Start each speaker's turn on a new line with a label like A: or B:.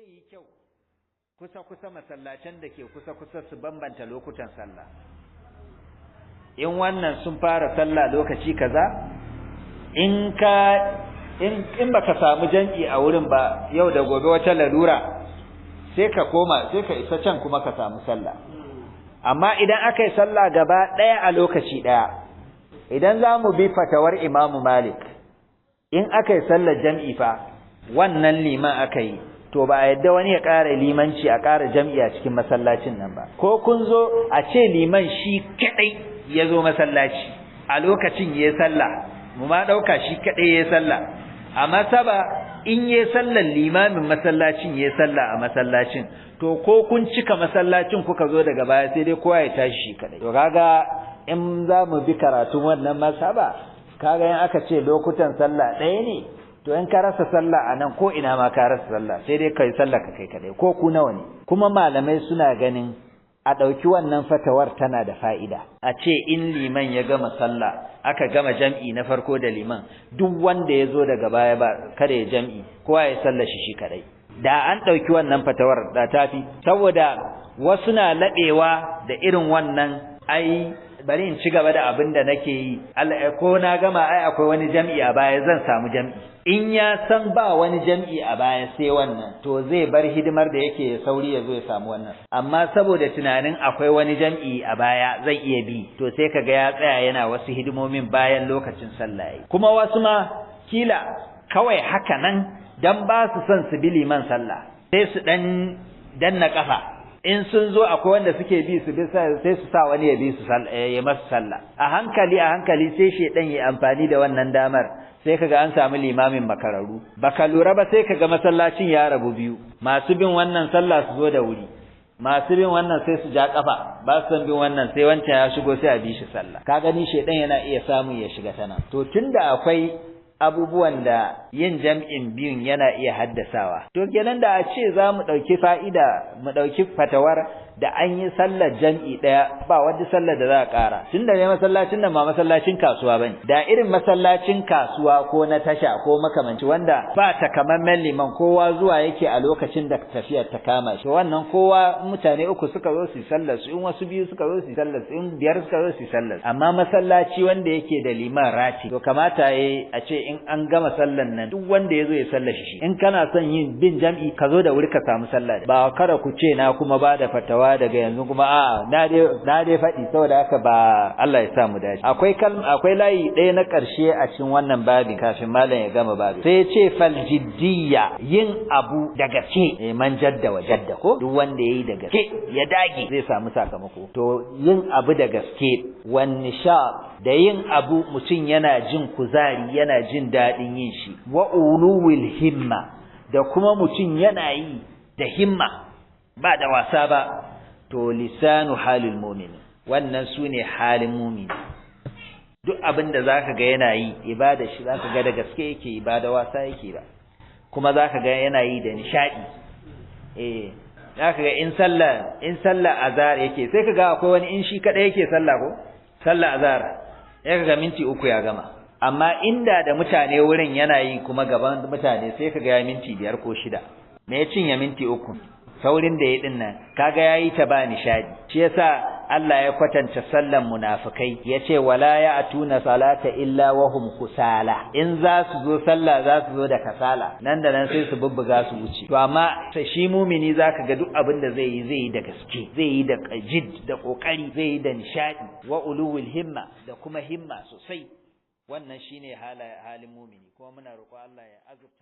A: Zai yi kyau kusa-kusa masallacin da ke kusa-kusa su bambanta lokutan sallah. In wannan sun fara sallah lokaci kaza, in ka in baka samu jam'i a wurin ba yau da gobe wata lalura, sai ka koma sai ka isa can kuma ka samu sallah. Amma idan aka yi sallah gaba ɗaya a lokaci ɗaya, idan za mu bi fatawar Imamu Malik, in aka yi sallar jam'i fa wannan liman aka yi, to ba a yadda wani ya ƙara limanci a ƙara jam'i a cikin masallacin nan ba. Ko kun zo a ce liman shi kaɗai ya zo masallaci a lokacin ya sallah, mu ma ɗauka shi kaɗai ya sallah. A masaba in ya sallar limamin masallacin ya sallah a masallacin, to ko kun cika masallacin kuka zo daga baya sai dai kowa ya tashi shi kaɗai. To kaga in za mu bi karatun wannan masaba, kaga in aka ce lokutan sallah ɗaya ne, to in ka rasa sallah a nan ko ina ma ka rasa sallah, sai dai kai sallah ka kai kadai ko ku nawa ne. Kuma malamai suna ganin a ɗauki wannan fatawar tana da fa'ida. A ce in liman ya gama sallah, aka gama jam'i na farko da liman, duk wanda ya zo daga baya ba kada ya jam'i, kowa ya sallah shi shi kadai. Da an ɗauki wannan fatawar da tafi, saboda wasu na laɓewa da irin wannan, ai bari in ci gaba da abin da nake yi, ko na gama ai akwai wani jam'i a baya zan samu jam'i. In ya san ba wani jam'i a baya sai wannan, to zai bar hidimar da yake sauri ya zo ya samu wannan. Amma saboda tunanin akwai wani jam'i a baya zai iya bi, to sai kaga ya tsaya yana wasu hidimomin bayan lokacin sallah yayi. Kuma wasu ma kila kawai haka nan dan ba su son su bi liman sallah, sai su dan danna kafa. In sun zo akwai wanda suke bi su bi, sai su sa wani ya bi su ya masu sallah. A hankali a hankali sai shedan ya amfani da wannan damar, sai kaga an samu limamin makararu. Baka lura ba sai kaga masallacin ya rabu biyu, masu bin wannan sallah su zo da wuri, masu bin wannan sai su ja kafa, ba su san bin wannan, sai wancan ya shigo sai a bi shi sallah. Ka gani shedan yana iya samun ya shiga tana. To tunda akwai abubuwan da yin jam'in biyun yana iya haddasawa, to kenan da a ce za mu ɗauki fa'ida, mu ɗauki fatawar da an yi sallar jam'i ɗaya ba wata sallar da za a ƙara. Tun da ne masallacin nan ba masallacin kasuwa bane, da irin masallacin kasuwa ko na tasha ko makamanci wanda ba takamaiman liman, kowa zuwa yake a lokacin da tafiyar ta kama shi, wannan kowa mutane uku suka zo su sallar su, in wasu biyu suka zo su sallar su, in biyar suka zo su sallar su. Amma masallaci wanda yake da liman rati, to kamata yayi a ce in an gama sallar nan duk wanda ya zo ya sallar shi. In kana son yin bin jam'i ka zo da wuri ka samu sallah, ba kada ku ce na kuma ba da fatawa daga yanzu kuma a'a na dai faɗi, saboda haka ba Allah ya sa mu dace. Akwai akwai layi ɗaya na ƙarshe a cikin wannan babin kafin malam ya gama babin, sai ya ce fal jiddiya, yin abu da gaske, man jadda wa jadda, ko duk wanda yayi da gaske ya dage zai samu sakamako. To yin abu da gaske, wan nishab, da yin abu mutum yana jin kuzari, yana jin daɗin yin shi, wa uluwil himma, da kuma mutum yana yi da himma ba da wasa ba, to lisanu halil mu'min, wannan sune halin mu'min. Duk abin da zaka ga yana yi ibada shi, zaka ga da gaske yake, ibada wasa yake ba, kuma zaka ga yana yi da nishadi. Zaka ga in sallah azhar yake, sai kaga akwai wani in shi kada yake sallah ko sallah azhar, sai kaga minti 3 ya gama. Amma inda da mutane wurin yana yi kuma gaban mutane, sai kaga ya minti 5 ko 6. Me ya cinye minti 3? Saurin da ya dinnan kaga yayi ta ba nishadi. Shi yasa Allah ya kwatanta sallan munafikai, yace wala ya'tuna salata illa wa hum kusala. In za su zo sallah za su zo da kasala, nan da nan sai su bubbuga su wuce. To amma shi mumini zaka ga duk abin da zai yi, zai yi da gaske, zai yi da jid da kokari, zai yi da nishadi, wa uluwil himma, da kuma himma sosai. Wannan shine halin mumini. Kuma muna roƙo Allah ya azurta